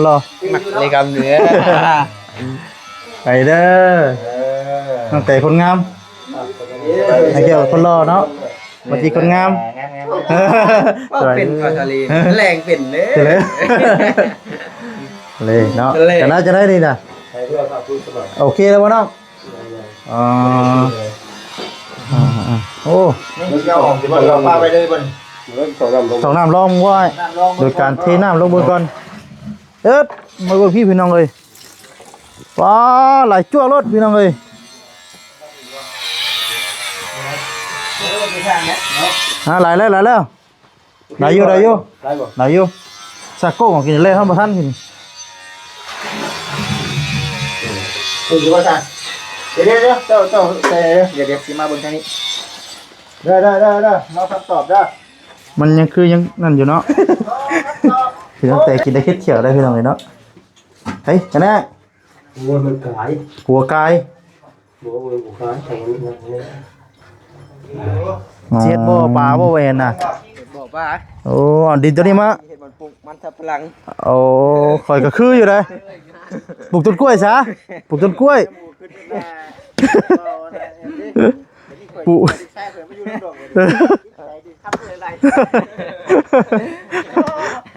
ລໍ ມັກເລີຍກຳເນີ ໄປເດີ ເອີ ນ້ອງແຕຄົນງາມ ໄອ້ແກ້ວຄົນຫຼໍ່ເນາະ ມາຈີຄົນງາມ ເວົ້າເປັນ ສວຍ ພາສາລີ ແລງເປັນເດີ ເລີຍເນາະ ເລີຍ ຈັ່ງໃດ ຈັ່ງໃດນີ້ນະ ໂອເຄແລ້ວບໍ່ນ້ອງ? ອໍ ໂອ້ ເອົາອອກຊິບໍ່ ເອົາປາໄປເລີຍເພິ່ນ ເອົານ້ຳລົງ ເອົານ້ຳລອງເບິ່ງ ໂດຍການເທນ້ຳລົງເບິ່ງກ່ອນ ເອີດ ມາເບິ່ງພີ່ ພີ່ນ້ອງເອີຍ ປາ ຫຼາຍຈວກໂລດພີ່ນ້ອງເອີຍ ອ່າ ຫຼາຍແລ້ວ ຫຼາຍແລ້ວ. ໄດ້ຢູ່ ໄດ້ຢູ່ ໄດ້ບໍ່ ໄດ້ຢູ່ ຊາໂກ້ຂອງກິນແລ້ວ ເຮົາບໍ່ທັນກິນ ເບິ່ງຢູ່ວ່າຊະ ດຽວໆ ເຈົ້າ ເຈົ້າ ດຽວໆ ຊິມາເບິ່ງທາງນີ້ ເດີ ເດີ ເດີ ເດີ ລໍຄຳຕອບເດີ ມັນຍັງຄືຍັງນັ້ນຢູ່ເນາະ ພີ່ນ້ອງແຕ່ກິນໄດ້ເຮັດຂຽວໄດ້ພີ່ນ້ອງເອີຍເນາະ ເຮີ້ຍ ກະແນ່ ໂອ້ຍ ມັນກາຍ ຫົວກາຍ ບໍ່ ບໍ່ ບໍ່ກາຍ ແຕ່ມັນ ມັນ ມັນ ຊິເຮັດບໍ່ ປາບໍ່ແວ່ນນະ ເຮັດບໍ່ປາ ໂອ້ ເອົາດິນຕົວນີ້ມາ ເຮັດມັນປູກມັນສຳປະຫຼັງ ໂອ້ ຂ້ອຍກໍຄືຢູ່ເດ້ ປູກຕົ້ນກ້ວຍຊະ ປູກຕົ້ນກ້ວຍ ປູກ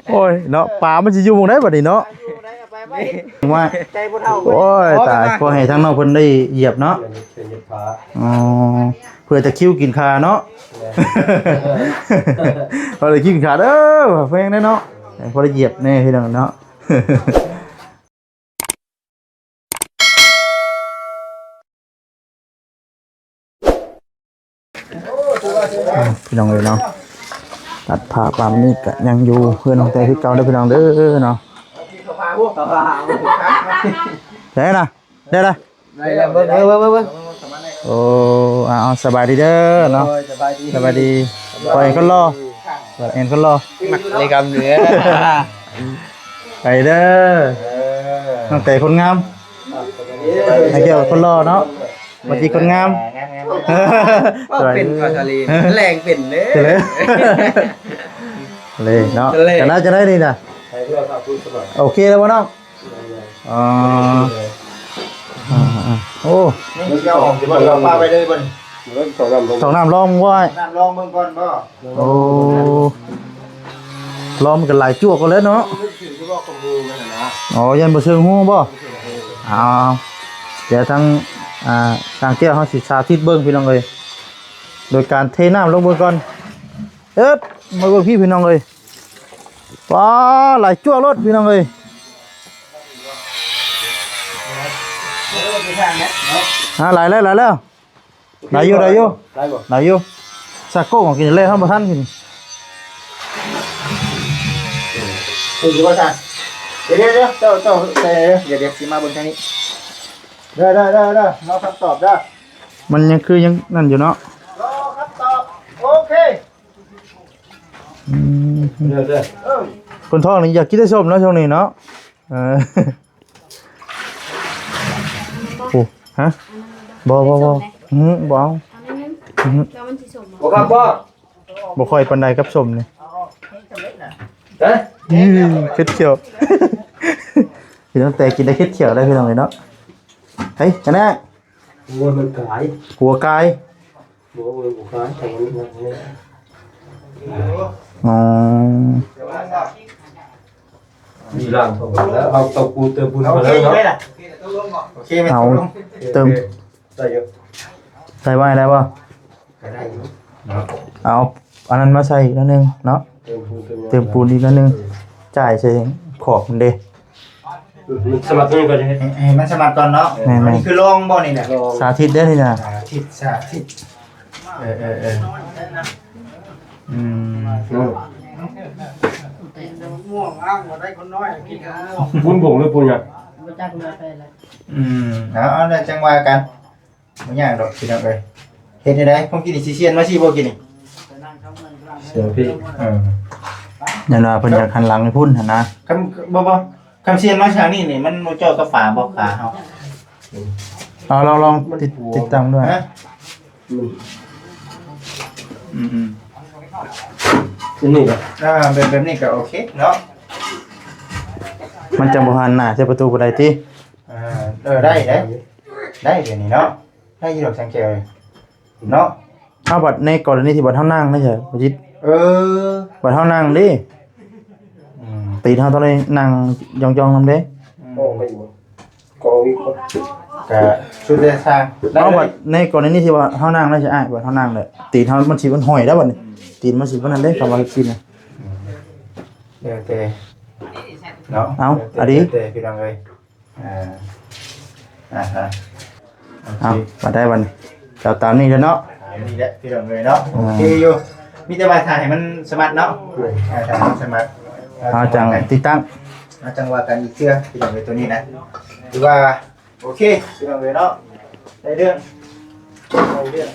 ໂອ້ຍເນາະ ປາມັນຊິຢູ່ໝ່ອງໃດບັດນີ້ເນາະ ວ່າ ໂອ້ຍ ຕາຍ ຂໍໃຫ້ທາງນ້ອງເພິ່ນໄດ້ຢຽບເນາະ ອໍ ເພື່ອຕະຄຣິວກິນຂາເນາະ ພໍໄດ້ກິນຂາເດີ ແພງເດ້ເນາະ ພໍໄດ້ຢຽບແດ່ພີ່ນ້ອງເນາະ. ພີ່ນ້ອງເອີຍເນາະ ຕັດພາບມານີ້ກະຍັງຢູ່ເຮືອນນ້ອງແຕຄືເກົ່າເດີພີ່ນ້ອງເດີເນາະ ໄດ້ນະ ໄດ້ລະ ໄດ້ແລ້ວ ເບິ່ງ ເບິ່ງ ເບິ່ງ ເບິ່ງ ໂອ້ ເອົາ ສະບາຍດີເດີເນາະ ໂດຍ ສະບາຍດີ ສະບາຍດີ ຂ້ອຍຄົນຫຼໍ່ ເຫັນຄົນຫຼໍ່ ມັກເລີຍກຳເນີ ໄປເດີ ເອີ ນ້ອງແຕຄົນງາມ ໄອ້ແກ້ວຄົນຫຼໍ່ເນາະ ມາຈີຄົນງາມ ເວົ້າເປັນພາສາລີ ແລງເປັນເດີ ເລີຍເນາະ ເລີຍ ຈັ່ງໃດ ຈັ່ງໃດນີ້ນະ ໂອເຄແລ້ວບໍ່ນ້ອງ? ອໍ ໂອ້ ເອົາອອກຊິບໍ່ ເອົາປາໄປເລີຍເພິ່ນ ເອົານ້ຳລົງ ເອົານ້ຳລອງເບິ່ງກ່ອນບໍ່? ໂອ້ ລອງມັນກໍຫຼາຍຈວກກວ່າແລ້ວເນາະ ອໍ ຢ້ານບໍ່ເຊິ່ງຮູບໍ່? ເອົາ ດຽວທາງ ອ່າ ທາງແກ້ວເຮົາຊິສາທິດເບິ່ງພີ່ນ້ອງເອີຍ ໂດຍການເທນ້ຳລົງເບິ່ງກ່ອນ ເອີດ ມາເບິ່ງພີ່ ພີ່ນ້ອງເອີຍ ປາ ຫຼາຍຈວກໂລດພີ່ນ້ອງເອີຍ ອ່າ ຫຼາຍແລ້ວ ຫຼາຍແລ້ວ ໄດ້ຢູ່ ໄດ້ຢູ່ ໄດ້ບໍ່ ໄດ້ຢູ່ ຊາໂກ້ຂອງກິນແລ້ວ ເຮົາບໍ່ທັນກິນ ເບິ່ງຢູ່ວ່າຊະ ດຽວໆ ເຈົ້າ ເຈົ້າ ດຽວໆ ຊິມາເບິ່ງທາງນີ້ ເດີ ເດີ ເດີ ເດີ ລໍຄຳຕອບເດີ ມັນຍັງຄືຍັງນັ້ນຢູ່ເນາະ ລໍຄຳຕອບ ໂອເຄ ອືມ ເດີ ເດີ ເອີ ຄົນທ້ອງນີ້ຢາກກິນແຕ່ສົ້ມເນາະ ຊ່ວງນີ້ເນາະ ເອີ ໂອ້ ຮະ ບໍ່ ບໍ່ ບໍ່ ອືມ ບໍ່ເອົາ ອືມ ບໍ່ຄັບບໍ່ ບໍ່ຄ່ອຍປານໃດກັບສົ້ມນີ້ ຮະ ອືມ ເຄັດຂຽວ ພີ່ນ້ອງແຕ່ກິນໄດ້ເຄັດຂຽວໄດ້ພີ່ນ້ອງເອີຍເນາະ ເຮີ້ຍ ກະແນ່ ໂອ້ຍ ມັນກາຍ ຫົວກາຍ ບໍ່ ບໍ່ກາຍ ແຕ່ມັນ ມັນ ມັນ ອໍ ມີລ່າງເຂົ້າມາແລ້ວ ເອົາເຕົ້າປູນເຕີມປູນເຂົ້າມາເລີຍເນາະ ໂອເຄ ເອົາເຕີມ ໄດ້ຢູ່ ໃສ່ໄວ້ໄດ້ບໍ່? ກໍໄດ້ຢູ່ເນາະ ເອົາອັນນັ້ນມາໃສ່ອີກໜ້ອຍໜຶ່ງເນາະ ເຕີມປູນ ເຕີມປູນອີກໜ້ອຍໜຶ່ງ ເອີ ຈ່າຍໃສ່ຂອບມັນເດ້ ມັນສະໝັດຕົວນີ້ກ່ອນ ໃຫ້ ໃຫ້ມັນສະໝັດກ່ອນເນາະ ແມ່ນໆ ອັນນີ້ຄືລອງບໍ່ນີ້ນະ? ລອງ ສາທິດເດ້ນີ້ນະ ສາທິດ ສາທິດ ເອີ ເອີ ເອີ ອືມ ໝວກອ້າງບໍ່ໄດ້ຄົນນ້ອຍກິນໝວກ ບຸນບົງຫຼືປຸນຫຍັງ ບໍ່ຈັກມາແຕ່ລະ ອືມ ເອົາ ເອົາ ແລ້ວຈັ່ງວ່າກັນ ບໍ່ຍາກດອກພີ່ນ້ອງເອີຍ ເຮັດແນວໃດ? ຜົມກິນນີ້ຊິຊຽນມາຊິບໍ່ກິນນີ້ ຊຽນພີ່ ເອີ ຢ້ານວ່າເພິ່ນຢາກຫັນຫຼັງໃຫ້ພຸ້ນຫັ້ນນະ ຄັນ ບໍ່ ບໍ່ ຄັນຊຽນມາທາງນີ້ນີ້ ມັນບໍ່ເຈາະກັບຝາບໍ່ ຂາເຮົາ ເອົາ ລອງ ລອງຕິດ ຕິດຕັ້ງດ້ວຍ ຮະ ອືມ ອືມ ອັນນີ້ກໍ ອ່າ ແບບ ແບບນີ້ກໍໂອເຄເນາະ ມັນຈັ່ງບໍ່ຫັນໜ້າໃສ່ປະຕູບໍ່ໄດ້ຕິ? ເອີ ເອີ ໄດ້ເດ້ ໄດ້ດຽວນີ້ເນາະ ໄດ້ຢູ່ດອກ ແສງແກ້ວເນາະ. ເອົາ ບັດໃນກໍລະນີທີ່ບັດເຮົານັ່ງນີ້ຊະ ບໍ່ຈິດ? ເອີ ບັດເຮົານັ່ງເດ້ ອືມ ຕີນເຮົາຕ້ອງໄດ້ນັ່ງຢ່ອງໆນຳເດ້. ອືມ ໂອ້ ໄດ້ຢູ່ ກໍ ກໍສຸດແລ້ວຊ່າງ. ເອົາ ບັດໃນກໍລະນີທີ່ວ່າເຮົານັ່ງແລ້ວຊິອ້າຍ ບັດເຮົານັ່ງແລ້ວ ຕີນເຮົາມັນຊິ ມັນຫ້ອຍແລ້ວບັດນີ້ ຕີນມັນຊິບໍ່ນັ້ນເດ້ ຄຳວ່າກິນນະ. ອືມ ແລ້ວແຕ່ເນາະ ເອົາ ແລ້ວແຕ່ ອັນນີ້ ແລ້ວແຕ່ພີ່ນ້ອງເອີຍ. ອ່າ ອ່າຮະ ເອົາ ໂອເຄ ມາໄດ້ບັດນີ້ ເຈົ້າຕາມນີ້ແຫຼະເນາະ ຕາມນີ້ແຫຼະພີ່ນ້ອງເອີຍເນາະ. ອ່າ ໂອເຄຢູ່ ມີແຕ່ວ່າຖ້າໃຫ້ມັນສະໝັດເນາະ ໂດຍ ອ່າ ຖ້າໃຫ້ມັນສະໝັດ ເຮົາຈັ່ງຕິດຕັ້ງ ເຮົາຈັ່ງວ່າກັນອີກເທື່ອພີ່ນ້ອງເອີຍ. ໂຕນີ້ນະ ຖືວ່າໂອເຄພີ່ນ້ອງເອີຍເນາະ ໄດ້ເລື່ອງ ໄດ້ເລື່ອງ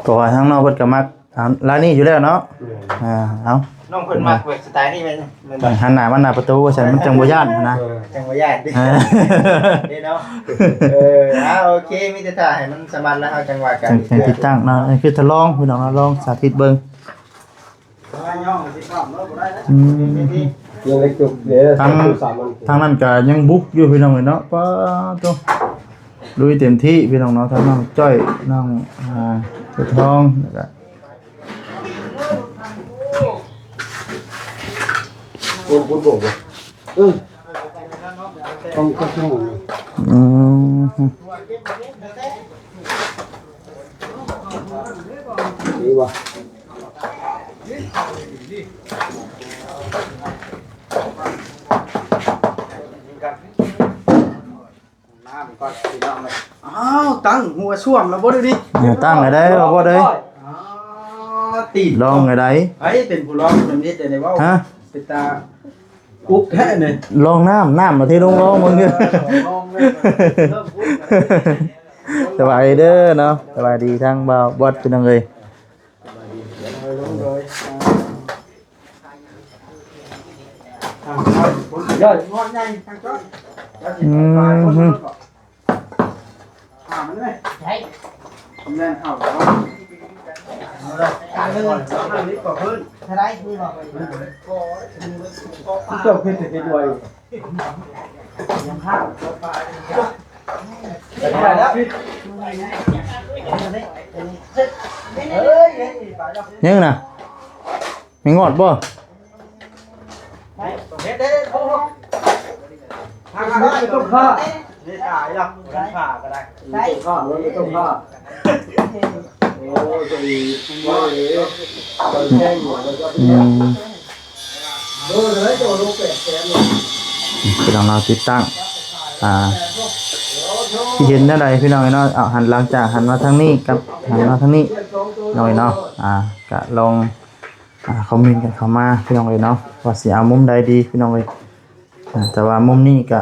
ເພາະວ່າທາງນ້ອງເພິ່ນກໍມັກ ອ່າ ລາຍນີ້ຢູ່ແລ້ວເນາະ. ແມ່ນ ອ່າ ເອົາ ນ້ອງເພິ່ນມັກແບບສະໄຕນີ້ແມ່ນ ແມ່ນບໍ່? ຫັນໜ້າມາໜ້າປະຕູວ່າຊັ້ນ ມັນຈັ່ງບໍ່ຢ້ານນະ. ເອີ ຈັ່ງບໍ່ຢ້ານຕິ ເອີ ເດ້ເນາະ. ເອີ ອ່າ ໂອເຄ ມີແຕ່ຖ້າໃຫ້ມັນສະໝັດແລ້ວເຮົາຈັ່ງວ່າກັນ ຈັ່ງ ຈັ່ງຕິດຕັ້ງເນາະ. ອັນນີ້ຄືທົດລອງພີ່ນ້ອງເນາະ ລອງສາທິດເບິ່ງ. ອືມ ຍັງເລັກຢູ່ເດ້ ທາງ ທາງນັ້ນກໍຍັງບຸກຢູ່ພີ່ນ້ອງເອີຍເນາະ. ປ້າໂຕ ລຸຍເຕັມທີ່ພີ່ນ້ອງເນາະ ທັງນ້ອງຈ້ອຍ ນ້ອງ ອ່າ ເສືອທອງ ແລ້ວກໍ ໂອ້ ພຸ້ນບໍ່ ເອີ ຕ້ອງ ຕ້ອງ ອືມ ນີ້ບໍ່? ນ້ຳກ່ອນພີ່ນ້ອງເອີຍ. ອ້າວ ຕັ້ງຫົວສ້ວມແລ້ວບໍ່ເດນີ້? ເອີ ຕັ້ງໃຫ້ໄດ້ບໍ່ເດ? ອໍ ຕິດ ລອງໃຫ້ໄດ້. ໃຜເປັນຜູ້ລອງ ເປັນເຮັດໃດເວົ້າ? ຮະ? ເປັນຕາອຸກແທ້ນີ້. ລອງນ້ຳ ນ້ຳມາເທລົງລອງເບິ່ງເດີ. ເອີ ລອງເລີຍ ເລີ່ມອຸກ. ສະບາຍດີເດີເນາະ ສະບາຍດີທາງບ່າວບອດ ພີ່ນ້ອງເອີຍ. ອືມ ເຈົ້າເຮັດແຕ່ເຮັດໄວ. ຍັງນະ ມີງອດບໍ່? ເຮັດເດ້ ທາງນັ້ນຕ້ອງຂ້າ ນີ້ຕາຍລະ ບໍ່ທັນຂ້າກໍໄດ້ ຕ້ອງຂ້າ ບໍ່ຕ້ອງຂ້າ. ໂອ້ຍ ຕົວນີ້ ອືມ ພີ່ນ້ອງເນາະ ຕິດຕັ້ງ ອ່າ ຄິດເຫັນແນວໃດພີ່ນ້ອງເນາະ? ເອົາ ຫັນ ຫຼັງຈາກຫັນມາທາງນີ້ກັບຫັນມາທາງນີ້ ນ້ອງເນາະ ອ່າ ກະລອງ ອ່າ ຄອມເມັນກັນເຂົ້າມາພີ່ນ້ອງເອີຍເນາະ ວ່າຊິເອົາມຸມໃດດີພີ່ນ້ອງເອີຍ. ອ່າ ແຕ່ວ່າມຸມນີ້ກະ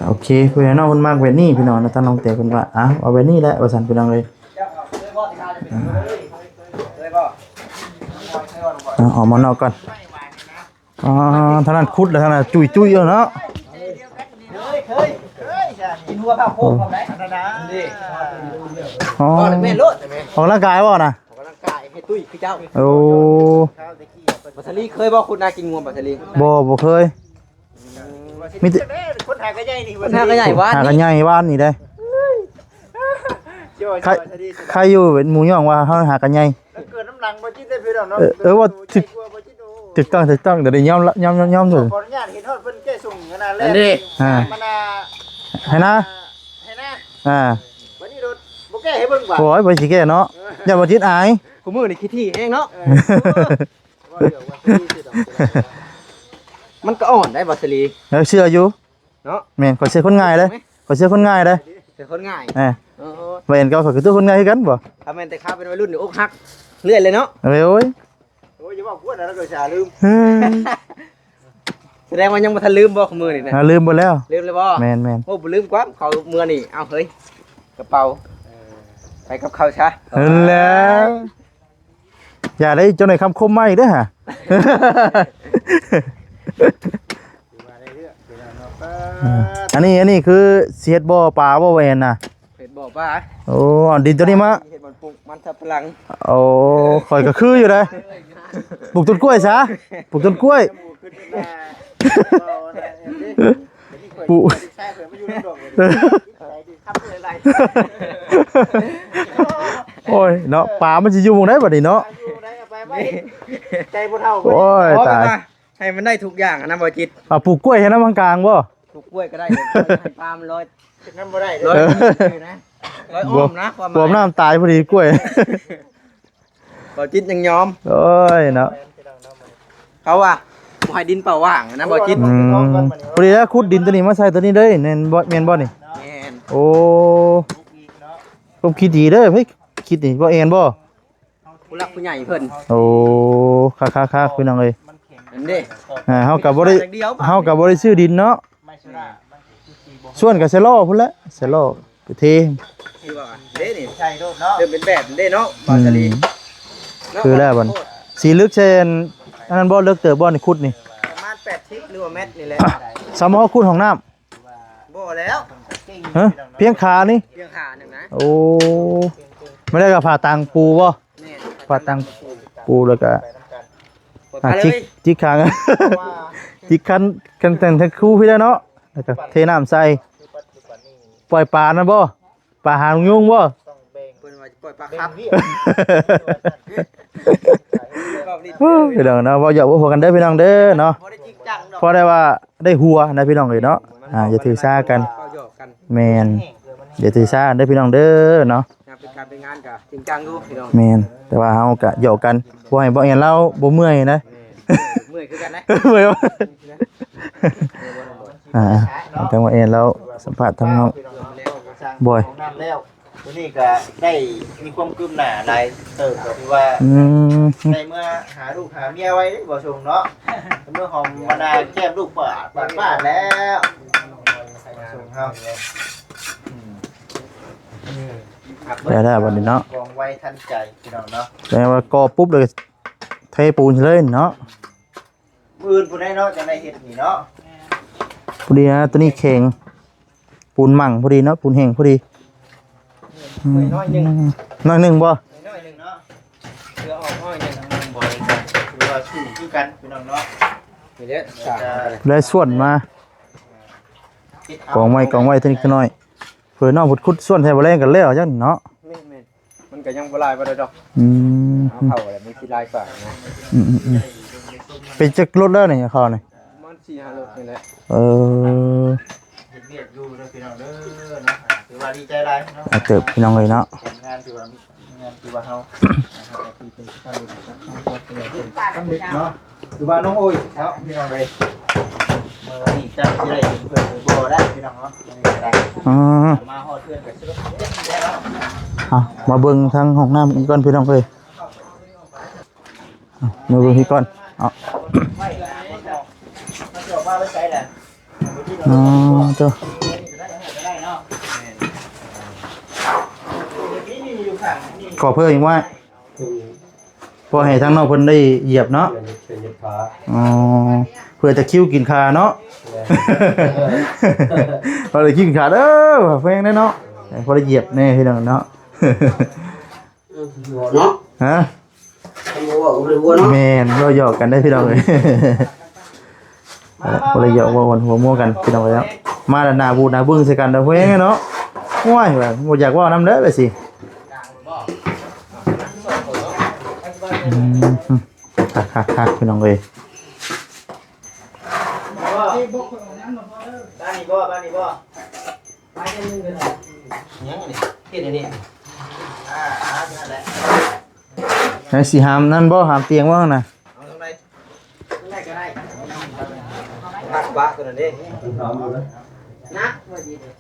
ໂອເຄ ຜູ້ໃດເນາະ ເພິ່ນມັກແບບນີ້ພີ່ນ້ອງເນາະ ທາງນ້ອງແຕເພິ່ນວ່າ ເອົາ ເອົາແບບນີ້ແຫຼະວ່າຊັ້ນພີ່ນ້ອງເອີຍ. ເອົາ ອອກມານອກກ່ອນ. ອໍ ທາງນັ້ນຂຸດແລ້ວ ທາງນັ້ນຈຸ້ຍໆຢູ່ເນາະ. ອໍ ອອກກຳລັງກາຍບໍ່ນະ? ອອກກຳລັງກາຍໃຫ້ຕຸ້ຍຄືເຈົ້າ. ໂອ້ ບັດສາລີເຄີຍບໍ່ຂຸດນາກິນງວມ ບັດສາລີ? ບໍ່ ບໍ່ເຄີຍ. ມີແຕ່ ຄົນຫາກະໃຫຍ່ນີ້ ຄົນຫາກະໃຫຍ່ວານ ຫາກະໃຫຍ່ວານນີ້ເດ້. ໃຄ ໃຄຢູ່ເປັນໝູ່ຍ້ອງວ່າເຮົາຫາກະໃຫຍ່ ແລ້ວເກີດນຳຫຼັງບໍ່ຈິດໄດ້ພີ່ນ້ອງເນາະ. ເອີ ເອີ ວ່າຖືກ ຖືກຕ້ອງ ຖືກຕ້ອງ ດຽວນີ້ຍອມ ຍອມ ຍອມ ຍອມເດີ. ຂໍອະນຸຍາດເຫັນຮອດເພິ່ນແກ້ສົ່ງອັນນັ້ນແລ້ວ ອັນນີ້ ອ່າ ມັນ ອ່າ ໃຫ້ນາ ໃຫ້ນາ ອ່າ ບັດນີ້ໂດດບໍ່ແກ້ໃຫ້ເບິ່ງບາດ. ໂອ້ຍ ບໍ່ຊິແກ້ເນາະ ຢ້ານບໍ່ຈິດອາຍ. ຄູ່ມື້ນີ້ຂີ້ຖີ່ແຮງເນາະ. ເອີ ມັນກໍອ່ອນໄດ້ ບັດສາລີ. ເອີ ເຊື່ອຢູ່ເນາະ. ແມ່ນ ຂ້ອຍເຊື່ອຄົນງ່າຍເດ້ ຂ້ອຍເຊື່ອຄົນງ່າຍເດ້ ເຊື່ອຄົນງ່າຍ. ເອີ ເອີ ບໍ່ເຫັນກໍ ຂ້ອຍກໍຕົວຄົນງ່າຍຄືກັນບໍ່? ຖ້າແມ່ນແຕ່ຂ້າເປັນໄວລຸ້ນນີ້ ອົກຫັກເລື້ອຍເລີຍເນາະ. ໂອ້ຍ ໂອ້ຍ ໂອ້ຍ ຢ່າເວົ້າກວນນະ ຂ້ອຍສາລືມ. ເອີ ສະແດງວ່າຍັງບໍ່ທັນລືມບໍ່ ມື້ນີ້ນະ? ອ່າ ລືມເບິດແລ້ວ. ລືມແລ້ວບໍ່? ແມ່ນໆ. ໂອ້ ບໍ່ລືມຄວາມ ເຂົ້າເມືອນີ້ ເອົາເຮີ້ຍ ກະເປົາ ເອີ ໄປກັບເຂົາຊະ ນັ້ນແຫຼະ. ຢ່າໄດ້ ເຈົ້ານາຍຄຳຄົມມາອີກເດີຫາ. ອັນນີ້ ອັນນີ້ຄືຊິເຮັດບໍ່ປາບໍ່ແວ່ນນະ? ເຮັດບໍ່ປາ. ໂອ້ ເອົາດິນຕົວນີ້ມາ ເຮັດມັນປູກມັນສຳປະຫຼັງ. ໂອ້ ຂ້ອຍກໍຄືຢູ່ເດ້ ປູກຕົ້ນກ້ວຍຊະ ປູກຕົ້ນກ້ວຍ. ບໍ່ຂຶ້ນເປັນວ່າ ປູກ ໂອ້ຍເນາະ ປາມັນຊິຢູ່ໝ່ອງໃດບັດນີ້ເນາະ ໃຈບໍ່ເທົ່າ ໂອ້ຍ ຕາຍ ໃຫ້ມັນໄດ້ທຸກຢ່າງນະ ບໍ່ຈິດ ເອົາປູກກ້ວຍໃຫ້ນຳກາງໆບໍ່? ປູກກ້ວຍກໍໄດ້ ໃຫ້ປາມັນລອຍ ເຮັດນຳບໍ່ໄດ້ເດ້ ລອຍ ລອຍອ້ອມນະ ຄວາມໝາຍ ຖ້ວມນ້ຳຕາຍພໍດີກ້ວຍ ບໍ່ຈິດຍັງຍອມ ໂອ້ຍເນາະ ເຂົາວ່າບໍ່ໃຫ້ດິນເປົ່າວ່າງນະ ບໍ່ຈິດ ອືມ ພໍດີແລ້ວຂຸດດິນຕົວນີ້ມາໃສ່ຕົວນີ້ເດ້ ແມ່ນບໍ່ ແມ່ນບໍ່ນີ້? ແມ່ນ ໂອ້ ຄວາມຄິດດີເດີ ເຮີ້ຍ ຄິດນີ້ບໍ່ແມ່ນບໍ່? ຜູ້ຫຼັກຜູ້ໃຫຍ່ເພິ່ນ ໂອ້ ຄັກໆໆ ພີ່ນ້ອງເອີຍ ອັນເດ້ ອ່າ ເຮົາກໍບໍ່ໄດ້ ເຮົາກໍບໍ່ໄດ້ຊື້ດິນເນາະ ສ່ວນກໍໃສ່ລໍ້ພຸ້ນແຫຼະ ໃສ່ລໍ້ໄປເທ ຄືວ່າເດ້ນີ້ ໃສ່ໂລດເນາະ ເລີ່ມເປັນແບບເດ້ເນາະ ອືມ ບາສາລີ ຄືແລ້ວບັດ ສີເລິກໃສ່ອັນນັ້ນບໍ່ ເລິກເຕີບບໍ່ນີ້ ຂຸດນີ້ ປະມານແປດສິບ ຫຼືວ່າແມັດນີ້ແຫຼະ ສ່ຳເຮົາຂຸດຫ້ອງນ້ຳ ບໍ່ແລ້ວ ຮະ ພຽງຂານີ້ ພຽງຂາໜຶ່ງນະ ໂອ້ ບໍ່ໄດ້ກໍຜ້າຕາງປູບໍ່? ແມ່ນ ຜ້າຕາງປູ ແລ້ວກໍ ອ່າ ຈິກ ຈິກຂ້າງ ຈິກຄັນ ຄັນແຕ່ງທັງຄູ່ພີ້ແຫຼະເນາະ ແລ້ວກໍເທນ້ຳໃສ່ ປ່ອຍປານະບໍ່? ປາຫາງຍຸງບໍ່? ເພິ່ນວ່າຈະປ່ອຍປາຄັບ ພີ່ນ້ອງເນາະ ເວົ້າຫຍອກເວົ້າຫົວກັນເດີພີ່ນ້ອງເດີເນາະ ບໍ່ໄດ້ຈິງຈັງດອກ ພໍໄດ້ວ່າໄດ້ຫົວນະພີ່ນ້ອງເອີຍເນາະ ອ່າ ຢ່າຖືສາກັນ ເວົ້າຫຍອກກັນ ແມ່ນ ຢ່າຖືສາເດີພີ່ນ້ອງເດີເນາະ ຍາມເປັນການເປັນງານກໍຈິງຈັງຢູ່ພີ່ນ້ອງ ແມ່ນ ແຕ່ວ່າເຮົາກໍຫຍອກກັນ ບໍ່ໃຫ້ບໍ່ແອນລາວບໍ່ເມື່ອຍນະ ເມື່ອຍຄືກັນນະ ເມື່ອຍ ອ່າ ທາງບໍ່ແອນລາວສຳພາດທາງນ້ອງບອຍ ຕົວນີ້ກໍໄດ້ມີຄວາມຄືບໜ້າຫຼາຍເຕີບ ກໍຖືວ່າ ອືມ ໄດ້ເມືອຫາລູກຫາເມຍໄວເດ້ ບໍ່ຊົງເນາະ ເມືອຫອມບັນດາແກ້ມລູກປາດປາດປາດແລ້ວ ບໍ່ຊົງເຮົາ ອືມ ໄດ້ແລ້ວບັດນີ້ເນາະ ວ່ອງໄວທັນໃຈພີ່ນ້ອງເນາະ ແຕ່ວ່າກໍ່ປຸບແລ້ວກໍເທປູນເລີຍເນາະ ມື້ອື່ນພຸ້ນໃດເນາະ ຈັ່ງໄດ້ເຮັດນີ້ເນາະ ພໍດີນະ ຕົວນີ້ແຂງ ປູນໝັ່ງພໍດີເນາະ ປູນແຫ້ງພໍດີ ອືມ ໜ້ອຍໜຶ່ງ ໜ້ອຍໜຶ່ງບໍ່? ໜ້ອຍໜຶ່ງເນາະ ເພື່ອອອກໜ້ອຍໜຶ່ງ ບໍ່ໄດ້ ຖືວ່າສູງຄືກັນພີ່ນ້ອງເນາະ ນີ້ແຫຼະ ຜູ້ໃດສ່ວນມາ ກອງໄວ້ ກອງໄວ້ເທື່ອນິດເທື່ອໜ້ອຍ ເພື່ອນ້ອງພຸດຂຸດສ່ວນໃສ່ບໍ່ແລງກັນແລ້ວຈັ່ງເນາະ ແມ່ນໆ ມັນກໍຍັງບໍ່ຫຼາຍປານໃດດອກ ອືມ ເອົາເຂົ້າແລ້ວມັນຊິຫຼາຍກວ່ານະ ອືມໆໆ ເປັນຈັກລົດແລ້ວນີ້ເຂົ້ານີ້? ປະມານສີ່ຫ້າລົດນີ້ແຫຼະ ເອີ ເຮັດວຽກຢູ່ເດີພີ່ນ້ອງເດີເນາະ ຖືວ່າດີໃຈຫຼາຍເນາະ ອ່າ ເຕີບພີ່ນ້ອງເອີຍເນາະ ຜົນງານຖືວ່າມີ ງານທີ່ວ່າເຮົາ ເຮົາກໍຄືເປັນສຳເລັດເນາະ ຖືວ່ານ້ອງໂອ້ຍເນາະ ພີ່ນ້ອງເອີຍ ມື້ນີ້ຈັກຊິໄດ້ເຫັນເພິ່ນຫຼືບໍ່ໄດ້ພີ່ນ້ອງເນາະ ມື້ນີ້ກໍໄດ້ ອືມ ມາຮອດເຮືອນກໍຊິລົດເຈັບແລ້ວ ເອົາ ມາເບິ່ງທາງຫ້ອງນ້ຳອີກກ່ອນພີ່ນ້ອງເອີຍ ເອົາ ມາເບິ່ງພີ້ກ່ອນ ເອົາ ມາຈອດວ່າໄວ້ໃສແຫຼະ ອໍ ໂຕ ກໍເພີ່ມອີກວ່າ ເພື່ອໃຫ້ທາງນອກເພິ່ນໄດ້ຢຽບເນາະ ເພື່ອຈະຄິວກິນຂາເນາະ ພໍໄດ້ກິນຂາເດີ ແພງເດ້ເນາະ ພໍໄດ້ຢຽບແດ່ພີ່ນ້ອງເນາະ ເນາະ ຮະ ຄັນບໍ່ເວົ້າກໍບໍ່ໄດ້ຫົວເນາະ ແມ່ນ ເວົ້າຫຍອກກັນເດ້ພີ່ນ້ອງເອີຍ ບໍ່ໄດ້ຫຍອກ ເວົ້າຫົວມົວກັນພີ່ນ້ອງເອີຍເນາະ ມາແລ້ວໜ້າບູດໜ້າບຶ້ງໃສ່ກັນເດີ ເພງເນາະ ໂອ້ຍ ວ່າບໍ່ຢາກເວົ້ານຳເດີ ແບບຊີ້ ອືມ ຄັກໆໆ ພີ່ນ້ອງເອີຍ ບ້ານນີ້ບໍ່ ບ້ານນີ້ບໍ່ ຫຍັງອັນນີ້ ເຮັດອັນນີ້ ອ່າ ອ່າ ນັ້ນແຫຼະ ໃຫ້ຊິຫາມນັ້ນບໍ່ ຫາມຕຽງບໍ່ຫັ້ນນະ ເອົາທາງໃດ ທາງໃດກໍໄດ້ ໜັກບາກຕົວນັ້ນເດ້ ໜັກ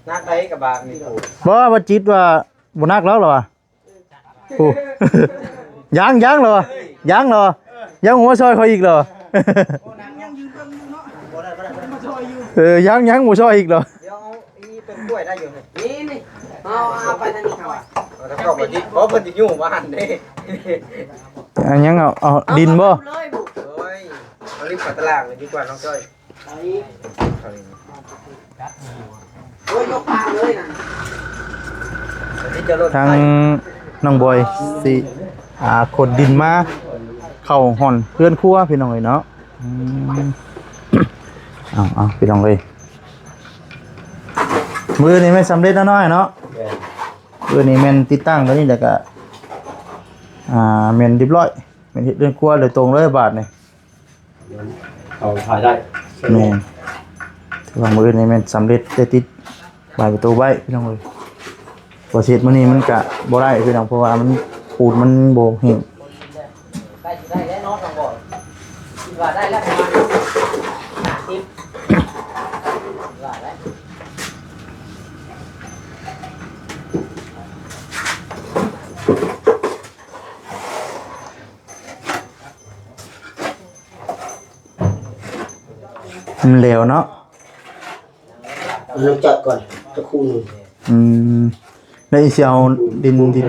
ໜັກໄດກະບາກນີ້ ບໍ່ ວ່າຈິດວ່າບໍ່ໜັກແລ້ວລະວ່າ ໂອ້ ຍັງ ຍັງລະວ່າ ຍັງລະວ່າ ຍັງບໍ່ມາຊ່ອຍຂ້ອຍອີກລະວ່າ ເອີ ຍັງ ຍັງບໍ່ຊ່ອຍອີກລະ ດຽວເອົາອີຕົ້ນກ້ວຍໄດ້ຢູ່ນີ້ ນີ້ ນີ້ ເອົາ ເອົາໄປທາງນີ້ເຂົາ ເອົາ ເຂົາບໍ່ຕິດ ບໍ່ ເພິ່ນຊິຢູ່ບ້ານເດ້ ອັນຫຍັງ ເອົາ ເອົາດິນບໍ່? ໂອ້ຍ ເອົາລິບເຂົ້າຕະຫຼາງເລີຍດີກວ່າ ນ້ອງຈ້ອຍ ເອົາອີກ ເອົາອີກ ໂອ້ຍ ຍົກພາເລີຍນະ ທາງນ້ອງບອຍຊິ ອ່າ ຂົນດິນມາເຂົ້າຮ່ອນເຮືອນຄົວ ພີ່ນ້ອງເອີຍເນາະ ອືມ ເອົາ ເອົາ ພີ່ນ້ອງເອີຍ ມື້ນີ້ແມ່ນສຳເລັດແລ້ວເນາະ ເນາະ. ແມ່ນ. ມື້ນີ້ແມ່ນຕິດຕັ້ງຕົວນີ້ ແລ້ວກະ ອ່າ ແມ່ນຮຽບຮ້ອຍ ແມ່ນເຮັດເຮືອນຄົວໂດຍຕົງເລີຍບາດນີ້. ເອົາຖ່າຍໄດ້. ແມ່ນ. ຖືວ່າມື້ນີ້ແມ່ນສຳເລັດ ໄດ້ຕິດບານປະຕູໄວ້ ພີ່ນ້ອງເອີຍ. ວ່າຊິເຮັດມື້ນີ້ມັນກະບໍ່ໄດ້ ພີ່ນ້ອງ ເພາະວ່າມັນ ປູນມັນບໍ່ແຫ້ງ. ໃກ້ຊິໄດ້ແລ້ວເນາະ ນ້ອງບອຍ ຄິດວ່າໄດ້ແລ້ວ ປະມານຫ້າສິບ ວ່າໄດ້. ມັນແຫຼວເນາະ. ເອົານ້ຳຈັດກ່ອນ ຈັກຄູ່ໜຶ່ງ. ອືມ ແລ້ວອີ່ຊິເອົາດິນ ດິນ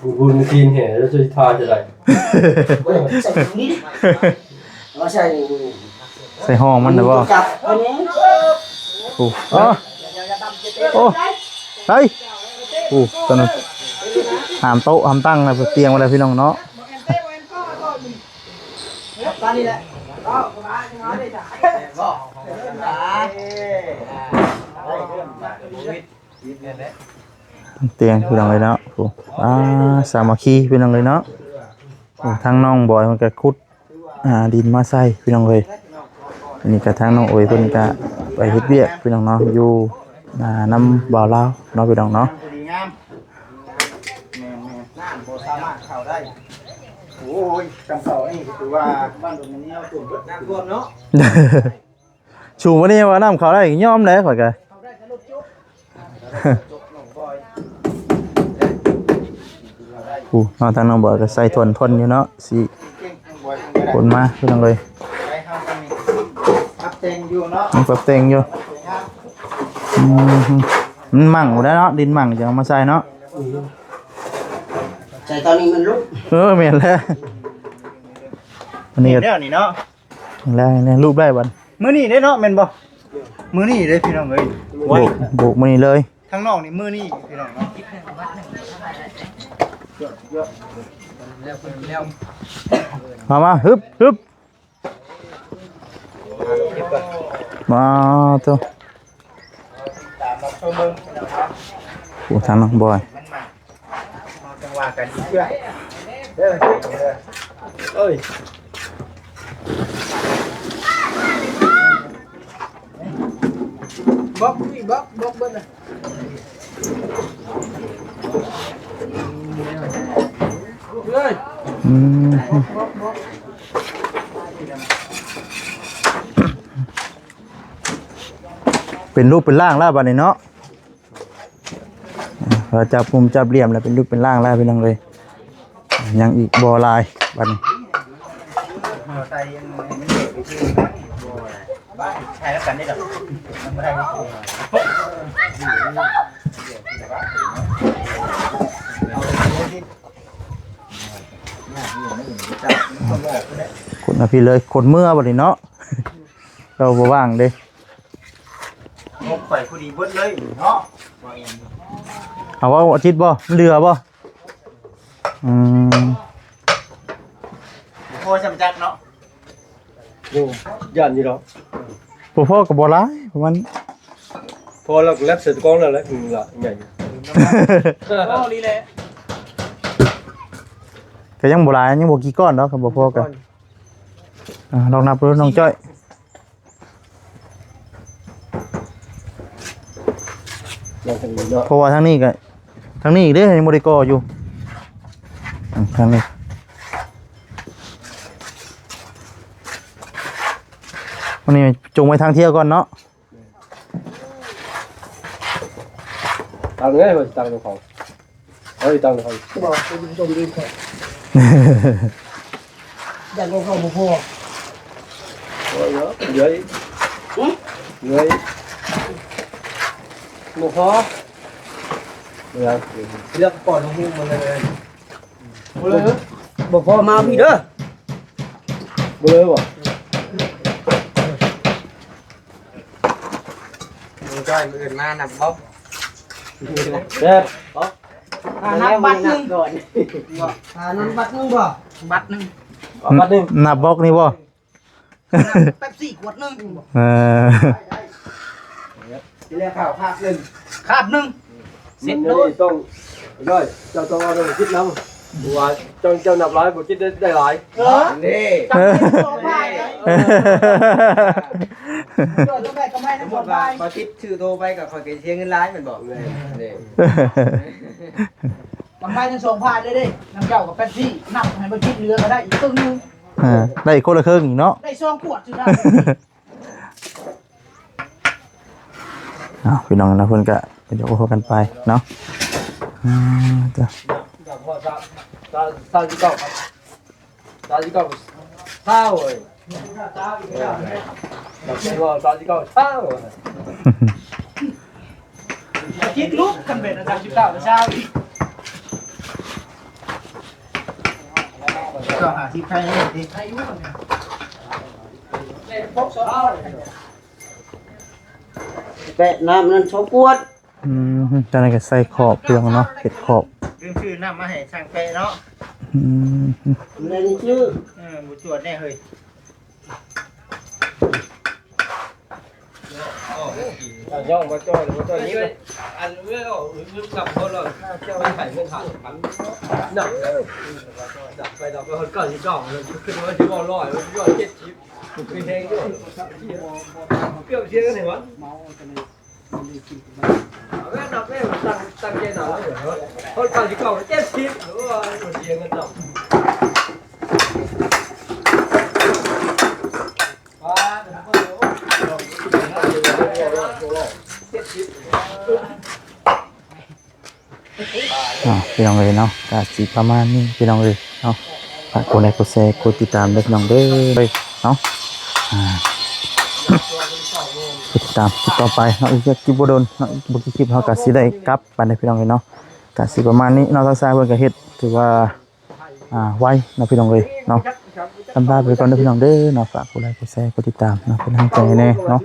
ບຸນ ບຸນ ກິນແຫ່ ແລ້ວຊິທາຈະໄດ້ ໃສ່ຖົງນີ້ ເອົາໃສ່ ໃສ່ຫ້ອງມັນນະບໍ່? ຈັບອັນນີ້ ໂອ້ ໂອ້ ໄປ ໂອ້ ຕອນນັ້ນ ຫາມໂຕະຫາມຕັ່ງນະ ຕຽງໄວ້ແລ້ວ ພີ່ນ້ອງເນາະ. ຕຽງ ພີ່ນ້ອງເອີຍເນາະ ໂອ້ ອ່າ ສາມັກຄີ ພີ່ນ້ອງເອີຍເນາະ. ໂອ້ ທາງນ້ອງບອຍເພິ່ນກະຂຸດ ອ່າ ດິນມາໃສ່ ພີ່ນ້ອງເອີຍ. ອັນນີ້ກະທາງນ້ອງໂອຍເພິ່ນກະໄປເຮັດວຽກ ພີ່ນ້ອງເນາະ ຢູ່ ອ່າ ນຳບ່າວລາວເນາະ ພີ່ນ້ອງເນາະ. ແມ່ນໆ ນ້ຳບໍ່ສາມາດເຂົ້າໄດ້. ໂອ້ຍ ຈຳເຂົ້ານີ້ກໍຖືວ່າບ້ານດອນນຽວຖ້ວມເບິດ ນ້ຳຖ້ວມເນາະ. ສູງກວ່ານີ້ວ່ານ້ຳເຂົ້າໄດ້ຍອມແຫຼະ ຂ້ອຍກະ. ໂອ້ ເນາະ ທາງນ້ອງບອຍກໍໃສ່ທົນໆຢູ່ເນາະ ຊິຂົນມາ ພີ່ນ້ອງເອີຍ. ປັບແຕ່ງຢູ່ເນາະ ຍັງປັບແຕ່ງຢູ່. ອືມ ມັນໝັ່ງບໍ່ໄດ້ເນາະ ດິນໝັ່ງຈັ່ງເອົາມາໃສ່ເນາະ. ໃສ່ຕອນນີ້ມັນຫຼຸດ. ເອີ ແມ່ນແລ້ວ ອັນນີ້ກໍແລ້ວນີ້ເນາະ. ແລ້ວນີ້ຮູບໄດ້ບັດ ມື້ນີ້ເດ້ເນາະ ແມ່ນບໍ່? ມື້ນີ້ເດ້ພີ່ນ້ອງເອີຍ ໂບກ ໂບກມື້ນີ້ເລີຍ ທາງນອກນີ້ມື້ນີ້ພີ່ນ້ອງເນາະ. ມາ ມາ ຮຶບ ຮຶບ ມາໂຕ. ໂອ້ ທາງນ້ອງບອຍ ມາຈັງຫວະກັນເທື່ອເດີ ເອີຍ ບລັອກນີ້ ບລັອກ ບລັອກເບິດນະ. ເອີຍ ອືມ ເປັນຮູບເປັນຮ່າງແລ້ວບັດນີ້ເນາະ. ເຮົາຈັບມຸມຈັບຫຼ່ຽມແລ້ວເປັນຮູບເປັນຮ່າງແລ້ວ ພີ່ນ້ອງເອີຍ. ຍັງອີກບໍ່ຫຼາຍບັດນີ້. ຂົນມາພີ້ເລີຍ ຂົນເມືອບັດນີ້ເນາະ. ເຮົາບໍ່ວ່າງເດ້. ງົບໄປພໍດີເບິດເລີຍເນາະ. ເອົາເວົ້າອາທິດບໍ່? ມັນເຫຼືອບໍ່? ອືມ ບໍ່ພໍຊ່ຳຈັກເນາະ. ໂອ້ ຢ້ານຢູ່ດອກ. ບໍ່ພໍກໍບໍ່ຫຼາຍ ປະມານ ພໍແລ້ວກໍແລັບໃສ່ຕະກອງແລ້ວແຫຼະ. ອືມ ລະໃຫຍ່ຢູ່. ພໍລີແຫຼະ ກໍຍັງບໍ່ຫຼາຍ ຍັງບໍ່ກີ່ກ້ອນດອກ. ຄັນບໍ່ພໍກໍ ອ່າ ລອງນັບເບິ່ງນ້ອງຈ້ອຍ. ເພາະວ່າທາງນີ້ກໍ ທາງນີ້ອີກເດ້ ຍັງບໍ່ໄດ້ກໍ່ຢູ່. ອືມ ທາງນີ້ ວັນນີ້ຈົ່ງໄວ້ທາງທ່ຽວກ່ອນເນາະ. ຕັ້ງເລີຍ ວ່າຊິຕັ້ງຂອງ. ເອີຍ ຕັ້ງເລີຍ ບໍ່ ໄປກິນຕົ້ມດີກວ່າ. ຢ້ານຂອງເຂົາບໍ່ພໍ. ເອີຍ ເຫຼືອອີກ. ຫຶ? ເຫຼືອອີກ. ບໍ່ພໍ. ເຫຼືອ ເລືອກປອນຂອງເຮົາໝົດເລີຍ. ບໍ່ເລີຍ ບໍ່ພໍມາພີ່ເດີ. ບໍ່ເລີຍບໍ່? ມື້ອື່ນມານັບບລັອກ. ແຊບ. ອ່າ ນັບບັດໜຶ່ງ. ອ່າ ນັບບັດໜຶ່ງບໍ່? ບັດໜຶ່ງ. ບັດໜຶ່ງ. ນັບບລັອກນີ້ບໍ່? ເປັບຊີຂວດໜຶ່ງ. ເອີ ທີແລກເຂົ້າຄາບໜຶ່ງ ຄາບໜຶ່ງ ເສັດໂລດ. ຕ້ອງ ດ້ອຍ ເຈົ້າຕ້ອງເອົາໄປຄິດນຳ ວ່າເຈົ້າ ເຈົ້ານັບຫຼາຍ ບໍ່ຄິດໄດ້ ໄດ້ຫຼາຍ. ເອີ ນີ້ ຈຳເປັນສອງພາຍເດ້. ເອີ ເຈົ້າຕ້ອງໄດ້ກຳໄລທັງສອງພາຍ. ຂ້ອຍຕິດຊື່ໂທໄປກໍຂ້ອຍກໍເສຍເງິນຫຼາຍແມ່ນບໍ່? ແມ່ນ ນີ້ ກຳໄລທັງສອງພາຍເລີຍເດ້. ນຳເຈົ້າກັບເປັບຊີ ນັບໃຫ້ບໍ່ຄິດເຫຼືອກໍໄດ້ອີກເຄິ່ງໜຶ່ງ. ເອີ ໄດ້ຄົນລະເຄິ່ງອີກເນາະ ໄດ້ສອງຂວດສຸດທ້າຍ. ເອົາ ພີ່ນ້ອງເນາະ ເພິ່ນກະໄປຍົກໂອ້ກັນໄປເນາະ. ອືມ ຈ້ະ ສາມສິບເກົ້າ ສາມສິບເກົ້າ ຊາວເອີຍ ສາມສິບເກົ້າ ຊາວ ຄິດລຸກ ຄັນເປັນສາມສິບເກົ້າ ຊາວອີກ ເຈົ້າຫ້າສິບ ໃຄຢູ່ຕິ ແປະນ້ຳນັ້ນສອງຂວດ. ອືມ ຈາກນັ້ນກໍໃສ່ຂອບ ພີ່ນ້ອງເນາະ ເຮັດຂອບ. ລືມຊື້ນ້ຳມາໃຫ້ຊ່າງແປະເນາະ. ອືມ ແມ່ນຊື່ ເອີ ບໍ່ຈວດແນ່ເຮີ້ຍ. ເອົາ ຍ່ອງມາຈ່ອຍ ມາຈ່ອຍຍິງ ອັນເອື້ອຍເອົາເງິນກັບເຂົາແລ້ວ ເຈົ້າໃຫ້ເງິນຫ້າພັນ ໜັກເດີ ໜັກໄປ ໜັກໄປຮອດເກົ້າສິບເກົ້າ ແລ້ວຄືວ່າຊິເວົ້າຮ້ອຍ ມັນຍ້ອນເຈັດສິບ ຄືແຮງຢູ່ ເກືອບເສຍກັນນີ້ຫວາ. ເອົາແມ່ນ ນັບແມ່ນ ຕັ້ງ ຕັ້ງໃຈນັບເດີ ຮອດເກົ້າສິບເກົ້າ ເຈັດສິບ ໂອ້ຍ ບໍ່ເສຍເງິນນຳ. ອ່າ ພີ່ນ້ອງເອີຍເນາະ ກະຊິປະມານນີ້ ພີ່ນ້ອງເອີຍເນາະ. ຝາກກົດໄລກົດແຊ ກົດຕິດຕາມເດີ ພີ່ນ້ອງເດີເນາະ. ອ່າ ຕິດຕາມຄລິບຕໍ່ໄປເນາະ ອີກຈັກບໍ່ດົນເນາະ ອີກບໍ່ກີ່ຄລິບເຮົາກະຊິໄດ້ກັບໄປເດີ ພີ່ນ້ອງເອີຍເນາະ. ກະຊິປະມານນີ້ເນາະ ທາງຊາຍເພິ່ນກະເຮັດ ຖືວ່າ ອ່າ ໄວເນາະ ພີ່ນ້ອງເອີຍເນາະ. ລຳລາໄປກ່ອນເດີ ພີ່ນ້ອງເດີເນາະ ຝາກກົດໄລກົດແຊ ກົດຕິດຕາມເນາະ ເປັນກຳລັງໃຈໃຫ້ແດ່ເນາະ.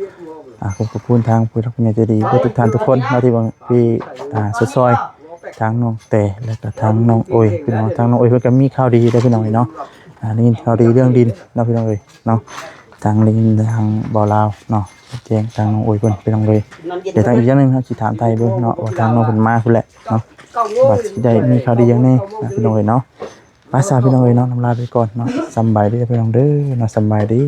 ອ່າ ຂອບ ຂອບຄຸນທາງຜູ້ຫຼັກຜູ້ໃຫຍ່ໃຈດີເບິດທຸກທ່ານທຸກຄົນເນາະ ທີ່ເບິ່ງ ທີ່ ອ່າ ຊ່ອຍໆ ທາງນ້ອງແຕ ແລະກະທາງນ້ອງໂອຍ ພີ່ນ້ອງ. ທາງນ້ອງໂອຍເພິ່ນກະມີຂ່າວດີເດີ ພີ່ນ້ອງເອີຍເນາະ. ອ່າ ໄດ້ຍິນຂ່າວດີເລື່ອງດິນເນາະ ພີ່ນ້ອງເອີຍເນາະ. ທາງໄດ້ຍິນທາງບ່າວລາວເນາະ ແຈ້ງທາງນ້ອງໂອຍເພິ່ນ ພີ່ນ້ອງເອີຍ. ແຕ່ທາງອີກຢ່າງໜຶ່ງ ເຮົາຊິຖາມໄທເບິ່ງເນາະ ວ່າທາງນ້ອງເພິ່ນມາພຸ້ນແຫຼະເນາະ ວ່າຊິໄດ້ມີຂ່າວດີຫຍັງແດ່ເນາະ ພີ່ນ້ອງເອີຍເນາະ. ໄປຊະ ພີ່ນ້ອງເອີຍເນາະ ລຳລາໄປກ່ອນເນາະ. ສຳບາຍດີ ພີ່ນ້ອງເດີເນາະ ສຳບາຍດີ.